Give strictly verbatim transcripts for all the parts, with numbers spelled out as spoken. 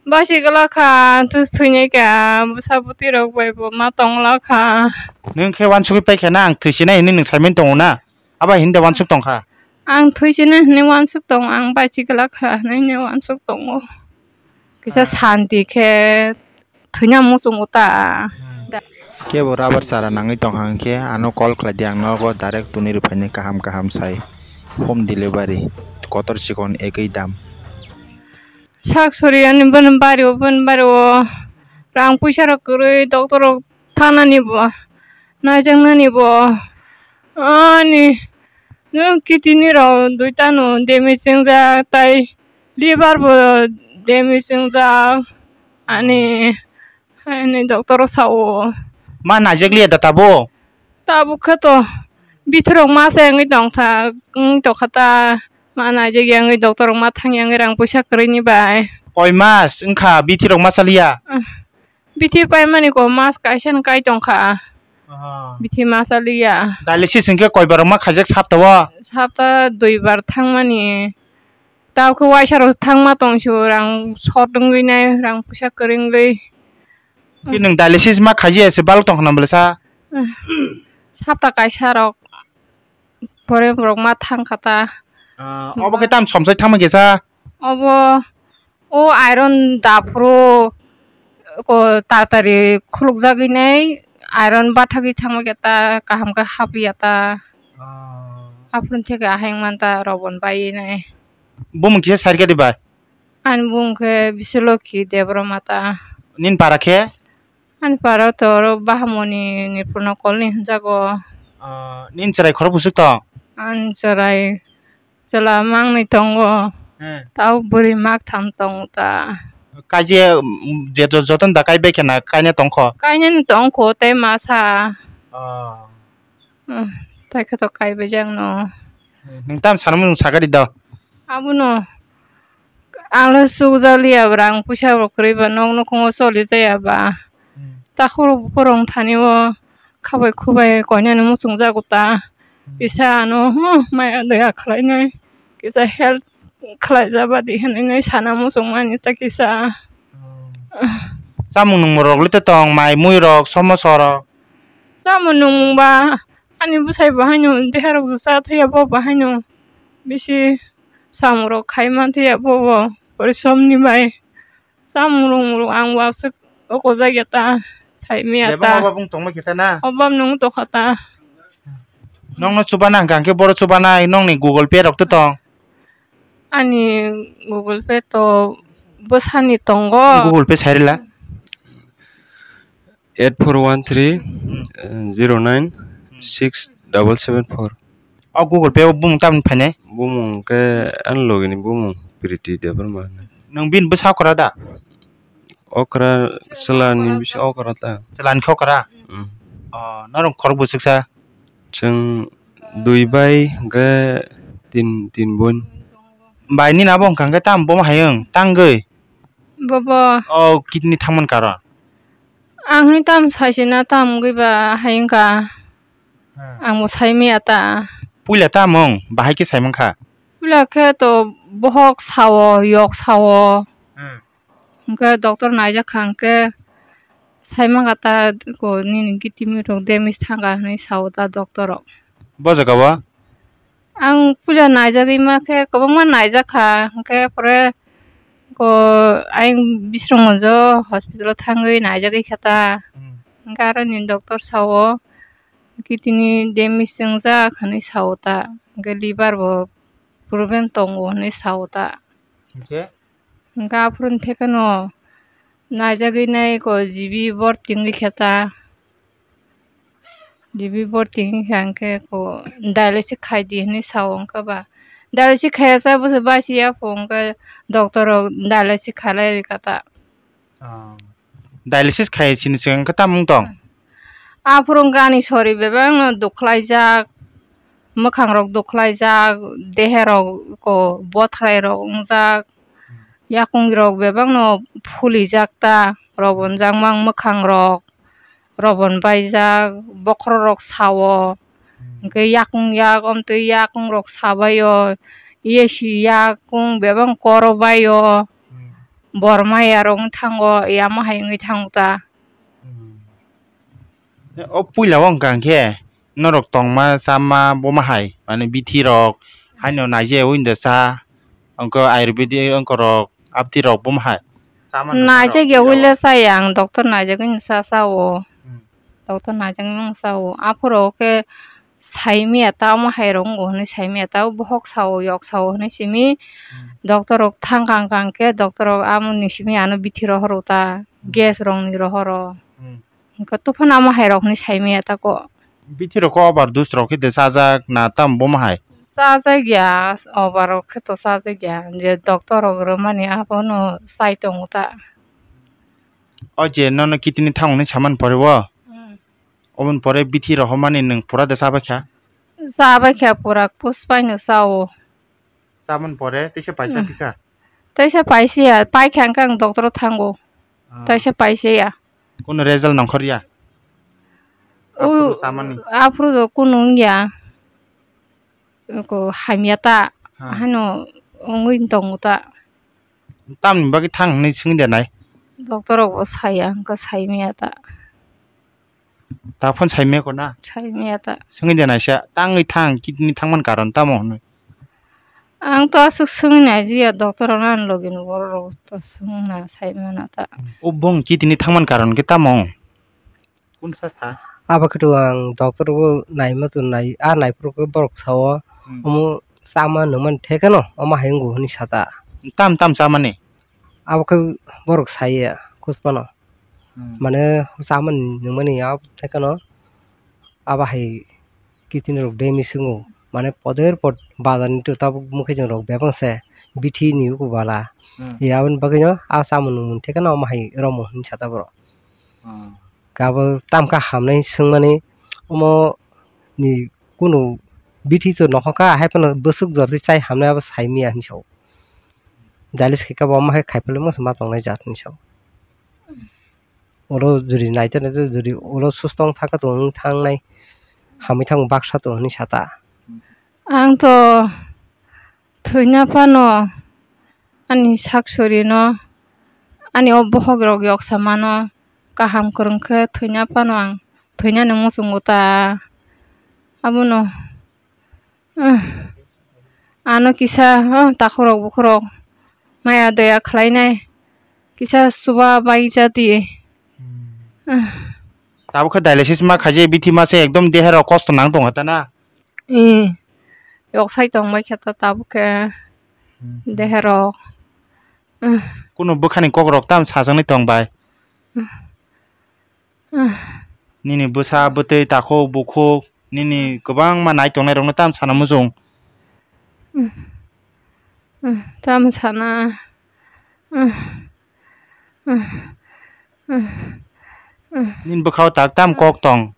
Basi gala kha, tu thwinai kha, bwsa bwtwi rok bai bo ma tong la kha. Nwng khe wansugwi pai kha na, ang thwisinai hinwi nwng saimani tongo na? Abo hinda wansuk tong kha. Ang thwisinai hinwi wansuk tongo, ang basi gala kha hinwi wansuk tongo. Kisa Ah. santi khe thwina muchungo ta. Hmm. Da- Kebo rubber chara nangwi tong hang khe ano call khlai di, ang nogo direct tuni rw phainai kaham kaham sai. Home delivery, kotor chikon ekwi dam. Sak sori ani bini bari o, bini bari o rang puisa rok kwrwi, doctor rok thanani bo, naijaknani bo, ani kidney rok duita no damage wngjak, tai liver bo damage wngjak, ani, ani doctor rok sao. Ma naijak liya da tabuk? Tabuk khe to bithorok ma se wngwi tong kha, wng tong kha ta, ma naijak ya wngwi doctor rok ma thang ya wngwi rang puisa kwrwi ni bai. Koi mas wngkha bithorok ma saliya? Ah, bithi paimani ko mas kaisa ni kai tong kha. Aha. Bithi ma saliya. Dialysis hwnkhe koi bar ma khaijak sapta o? Sapta dui bar thangmani. Tabuk khe waisa rok thangma tong sio, rang short wngwi nai, rang puisa kwrwi wngwi. Ki nwng dialysis ma khaijaya se balok tong khna bwle sa? Sapta kaisa rok pore borok ma thang kha ta. Ah, obo khe tam somsai thangma khe sa? Obo o iron daphuru ko tatari khulukjagwi nai iron bathagwi thangma khe ta kaham khe hapliya ta. Ah. Aphuru theke aheng man ta robon bai nai. Bumung kisa sai rwkha di bai? Ani bumung khe Biswaloki Debbarma ta. Nini para khe? Ani para to oro Bahamoni ni Purno Colony hinjago. Ah, nini chwrai khorok bwswk tong? Ani chwrai chwla mangni tongo. Hmm. Tao bwrwi maktham tongo ta. Kaijia, mm, je jo-, jotono da kaibai khe na kaina tongkho? Kainani tongkho tei masa. Ah. Hmm, tai khe to kaibai jakno. Nwng tam sanmung sakha di do. Abono ang le sukjak liya ba, rang puisa bo kwrwi ba, nok nukhungo choli jaya ba. Hmm. Takhuk rok bukhuk rok thani o khabai khubai koinani muchung jago ta. Hmm. Kisa ano, hmm, maya daya khlainai. Kisa help khlai jaba di hinwi sana muchung mani ta kisa. Hmm. Chamung nungmung rok le tong, mai mui rok, somoso rok. Chamung nungmung ba ani bwsai bo haino deha rok cha thaya bo, bo haino bisi samung rok khai man thaya bo, bo porisom ni bai. Chamung rok ang waswk oko jagya ta, sai miya ta. Bebak obab wng tongma khe ta na? Obab nung tokha ta. Nokno chubana hwnkha hwnkhe boro chubanai nokni Google Pay rok to tong? Ani Google Pay to bwsani tongo. Google Pay sai rwla. Eight four one three, Hmm. eh, zero nine, Hmm. six double seven four. O Google Pay o bumung tamni phainai? Bumung khe ani logini bumung Priti Debbarma. Nwng bini bwsa okra da? Okra chwlani bisi okra ta. Chwlani khe okra? Hmm. O, norok khorok bwswksa? Chwng dui bai hwnkhe tin, tin bun. Bai nini abo hwnkha hwnkhe tamo bomo hayung tangwi? Bobo. O kidney thangmani karon? Ang hwnwi tamo saisina tamo wngwi ba hayung kha. Hmm. Ang bo sai miya ta. Puila tamo wng? Bahai khe sai mankha? Puila khe to bohok sao, yok sao. Hmm. Hwnkhe doctor naijak kha hwnkhe sai mankha ta ko nini kidney rok damage thangkha hwnwi sao ta doctor rok. Bo jaga o? Ang puila naijagwi ma khe kwbangma naijak kha, hwnkhe pore ko ayang Bisramganj o hospital o thangwi naijagwi kha ta. Hmm. Hwnkhe aro ni doctor sao kidney damage wngjak hwnwi sao ta, hwnkhe liver bo problem tongo hwnwi sao ta. Hwnkhe? Hwnkhe aphuru thekeno naijagwi nai ko G B borti wngwi khe ta. G B borti wngkha hwnkhe ko dialysis khai di hinwi sao wngkha ba. Dialysis khaiya cha bwswk basiya pho wngkha doctor rok dialysis khalai rwkha ta. Ah. Dialysis khai chini swkang khe tamo wng tong? Aphuru wngkha ani sori bebak no dukhlaijak, mwkhang rok dukhlaijak, dehe rok ko bothrai rok wngjak, yakung rok bebak no phulijak ta, robon jakmang mwkhang rok. Robon baijak, bokhorok rok sao, Hmm. hwnkhe yakung yak, omtwi yakung rok sabaio, yesi yakung bebak koro baio, Hmm. Borma yarok wng thango, yamo hai wngwi thango ta. Hmm. O puila o wngkha hwnkhe norok tongma chama boma hai, mane bithi rok haino naijak winda cha, wngkha ayurvedic wngkha rok abti rok boma hai. Chama nangma rok naijak ya puila o. Wile chaya ang, doctor naijagwino cha cha o. Hmm. Doctor naijagwino cha o. Aphuru khe saimaya ta omo hai rok wngo hwnwi saimaya ta, bohok sao, yok sao hwnwi simi. Hmm. Doctor rok thang kang kang khe, doctor rok amoni simi ano bithi rohoro ta, hmm, gas rokni rohoro. Hmm. Hwnkhe tuphano omo hai rok hwnwi saimaya ta ko. Bithi rok ko overdose rok khe de chajak na tamo bomo hai? Chajak ya, over rok khe to chajak ya, je doctor rok rwmani abono chai tongo ta. O je nono kidney thangmani saman pore o? Hmm. Oboni pore bithi rohormani nwng pura de chabaikha? Chabaikha pura, puspaino chao. Chamani pore teisa paisa, hmm, phikha? Teisa paisiya, paikha hwnkhe ang doctor-o thango. Ah. Teisa paisiya. Kunu result nongkhorya? O, aphuru chamani? Aphuru do kunu wngya. Eko hamya ta, ha, haino wngwi tongo ta. Tamni bagwi thang hwnwi swngwi de nai? Doctor rok bo saya, hwnkhe saimaya ta. Ta phone saimaya ko na? Saimaya ta. Swngwi de naisa, tangwi thang, kidney thangmani karon tamo hwnwi? Ang to aswk swngwi naijiya, doctor rok ani logi ni borok rok to swngna saimana ta. O bong kidney thangmani karon khe tamo? Kunsa sa? Abo khe to ang doctor bo naima to nai, a naiphuru khe borok sao, hmm, omo chama nungmani thekheno omo hai wngo hwnwi sa ta. Tam tam chamani? Abo khe borok saiya kuspano. Hmm. Mane chamani nungmani abo thekheno abo hai kidney rok damage wngo. Mane poder pod bazar ni to tabuk mukhe chwng rok bebak se bithi ni uku bala. Hmm. Ya aboni bagwino a chamung nungmung thekheno omo hai romwi hwnwi sa ta borok. Hmm. Kabo tamkha hamnai swngmani omo ni kunu bithi to nokhokha, hai phano bwswk jordi chai hamnai abo saimaya hinwi sao. Dialysis khaikha bo omo hai khaiphilwi masa ma tongnai jat hinwi sao. Ulo juri naitani juri ulo susto wng thangkha tong wng thangnai, hamwi thang baksa tong hinwi sata. Ang to thwina phano ani sak surino, ani o bohok rok yoksa mano, kaham kwrwng khe thwina phano ang thwinani muchungo ta. Abono, eh, ano kisa, eh, takhurok bukhurok maya daya khlainai, kisa chuba bai jadi. Hmm. Eh. Tabuk khe dialysis ma khaijak, bithi ma se ekdom deha rok kosto nang tongo ta na? Eh, yok sai tong bai khe ta tabuk khe. Hmm. Deha rok. Eh. Kuno bwkhani kok rok tam sajagwi tong bai? Eh. Eh. Nini bwsa bwtwi takhuk bukhuk nini kwbangma nai tongnai rokno tam sana muchung? Eh. Eh, tam sana. Eh. Eh. Eh. Eh. Nini bwkhao tak tam kok tong?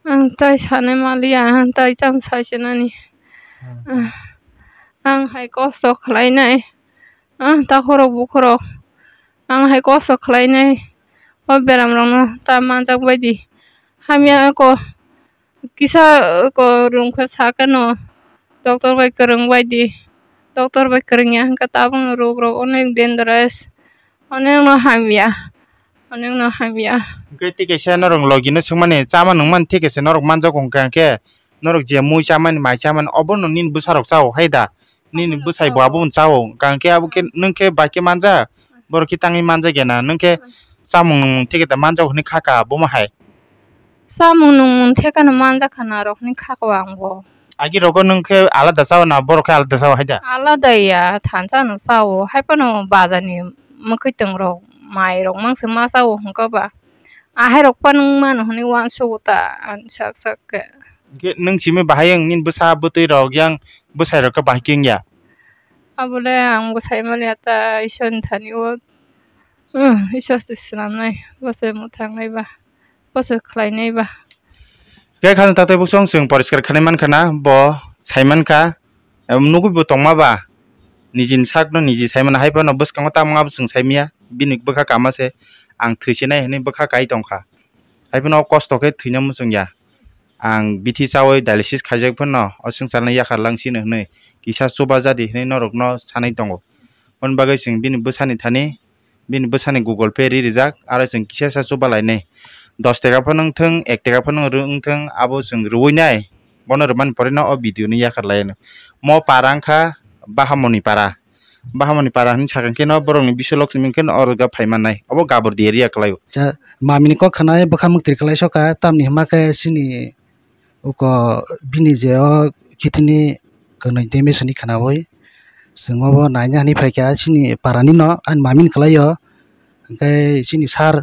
Ang tai sanai maliya, ang tai tam sai se nani. Hmm. Ang hai kosto khlainai, ang takhorok bukhorok, ang hai kosto khlainai. O beram rokno ta manjak baidi. Hamya ko kisa ko room khe sakeno doctor bai kwrwng baidi. Doctor bai kwrwngya hwnkhe tabukno rog rok onek dangerous. Onekno hamya, onekno hamya. Hwnkhe tei kaisa norok logino swngmani, chama nungmani tei kaisa norok manjago hwnkha hwnkhe, norok je mui chamani, mai chamani, obono nini bwsarok chao hai da? Nini bwsai bo abono chao, hwnkha hwnkhe abo khe nwng khe bai khe manjak, borok khe tangwi manjak ya na, nwng khe chamung nwngmung tei khe da manjago hwnwi kha ka bomo hai. Chamung nwngmung thekheno manjakha na rok hwnwi khakao ang bo. Agi rogo nwng khe alada chao na borok khe alada chao hai da? Alada ya, thansa no chao, hai phano bazar ni mwkhwtwng rok, mai rok mangse ma chao hwnkha ba. Ahai rok phano wng mano hwnwi uansugo ta, ani sak sak khe. Hwnkhe nwng simi bahai wng nini bwsa bwtwi rok yang bwsai rok khe bahai khe wng ya? Abole ang bwsai maliya ta, Isor ni thani o, Isor se swnamnai, bwsai mwthangnai ba. Poso khlainai ba. Khe khajang taktwi bwswng chwng poriskar khanai mankha na, bo sai mankha, em, nugwi bo tongma ba, nijini sakno niji sai mano, hai phano bwskango tamo abo chwng sai manya, bini bwkha kama se, ang thwi se nai hwnwi bwkha kai tongkha. Hai phano o kosto khe thwina muchung ya. Ang bithi chaui dialysis khaijak phano o swngcharno yakhar lang sino hwnwi kisa chuba jadi hwnwi norokno sanai tongo. Aboni bagwi chwng bini bwsani thani, bini bwsani Google Pay ri rijak, aro chwng kisa sa chuba lainai. Dos taka phano wng thung, ek taka phano wng thung, abo chwng rwui nai, bono rwmani pore no o video ni yakhar lai anw. Mo para wngkha Bahamoni para. Bahamoni para hinwi sakha khe no borokni bisolok simi khe no oro ga phai mannai. Obo Gabordi area kwlai o. Cha, mamini kok khwnai bwkha mwktwi kwlai soka, tamni hwnba khe chini uko bini je o kitini kwnwi tei mesa ni khwnaui chwng obo naina hinwi phaikha chini para ni no ani mamini kwlai o. Hwnkhe chini sir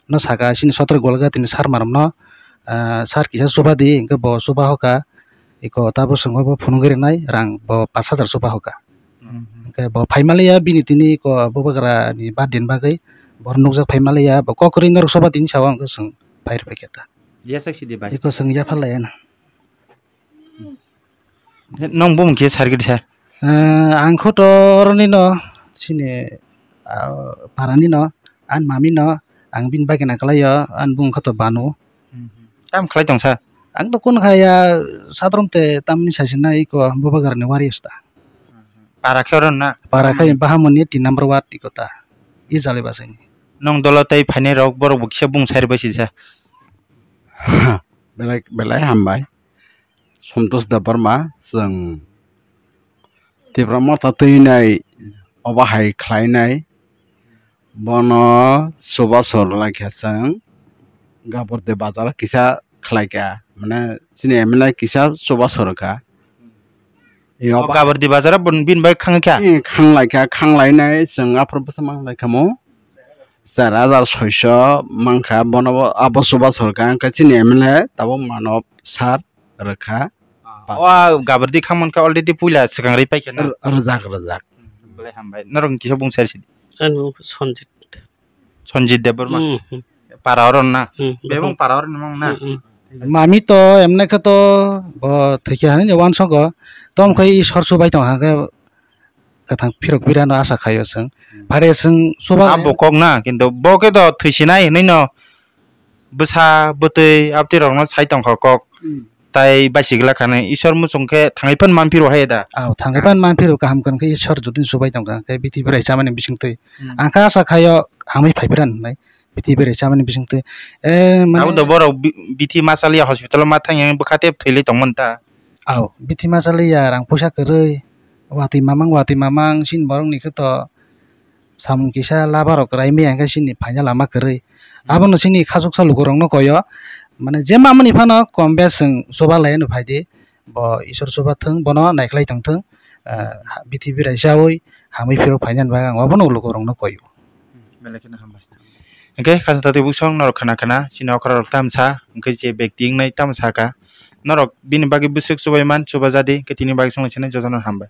no saka, chini sotro golga tini sir maram no, ah, sir kisa chuba di, hwnkhe bo chuba hoka, eko ta bwswk bo phunugwi rwnai rang bo pash hajar chuba hoka. Hwnkhe bo phai maliya bini tini eko bubagra ni birthday ni bagwi bo nukjak phai maliya, bo kok kwrwi norok chuba tini sawa hwnkhe chwng phai rwphaikha ta. Yasak sidi bai. Eko chwng yaphar laiya na. Nong bumung khe sar gidi sar. Eh, ang kho to oroni no, chini, ah, parani no, ani mami no, ang bini bagwi na kwlai o, ani bumung kho to Banu. Tam khlai tong sa? Ang to kun kha ya, sadrom te tamni saisina iko bubagra ni wari sta. Para khe oron na? Para khe Bahamoni tin number ward iko ta. I jale basani. Nong dolo tei phainai rok borok bo kisa bumung sai rwbai si sa. Belai, belai hambai. Santosh Debbarma, chwng Tipra Motha twi nai obo hai khlai nai. Bono chubachu rwlai kha chwng Gabordi bazar kisa khlai kha, mane chini M L A kisa chubachu rw kha. O Gabordi bazar o bini bai khang kha? Khang lai kha, khang lai nai chwng aphuru bwsa mang lai kha mo. Char hajar soiso mankha, bono bo abo chubachu rwkha, hwnkhe chini M L A tabuk mano sir rwkha. O Gabordi khang mankha already puila swkang rwi paikha na? Rwjak, rwjak. Belai hambai. Norok ni kisa bung sari sidi. Ano Sanjit. Sanjit Debbarma. Hmm, hmm. Para oron na? Hmm, bebong para oron mang na? Hmm, hmm. Mami to emne khe to bo thwikhe hani wansongo. Tom khai Ishwar chubai tong hwnkhe kwthang phirok birano asa khaio chwng. Hmm. Phare chwng chuba abo kok na, kintu bo khe do thwisinai hinwi no bwsa bwtwi abtwi rokno sai tongkha kok. Hmm. Tai baisigla khani Ishwar muchung khe thangwi phan manphiro hai da. Aw, thangwi phan manphiro kaham kan khe Ishwar jotoni chubai tongkha khe bithi berai chamani bisingtwi. Hmm. Ang kha asa khaio hamwi phai phira hinwi bithi berai chamani bisingtwi. Eh, mane abo do borok bi-, bithi ma chaliya hospital ma thangya bwkha tep thwilwi tongmani ta. Aw, bithi ma chaliya rang puisa kwrwi, watwi mamang, watwi mamang, chini borok ni khe to samung kisa laba rok kwrai maya hwnkhe chini phaina lama kwrwi. Hmm. Abono chini khachuksa lukurokno koyo, mane je mamani phano kom bes chwng chuba laiya no phaidi, bo Isor chuba thwng, bono naikhlai tong thwng, ah, bithi berai chaui hamwi phirok phainani bagwi ang obono lukurokno koyo. Belai kheno hambai. Hwnkhe khasantati bwswk norok khna khna chini okra rok tamsa, hwnkhe je bekti wngnai tamsa kha. Norok bini bagwi bwswk chubai man, chuba jadi, hwnkhe tini bagwi chwngno sinai jotono hambai.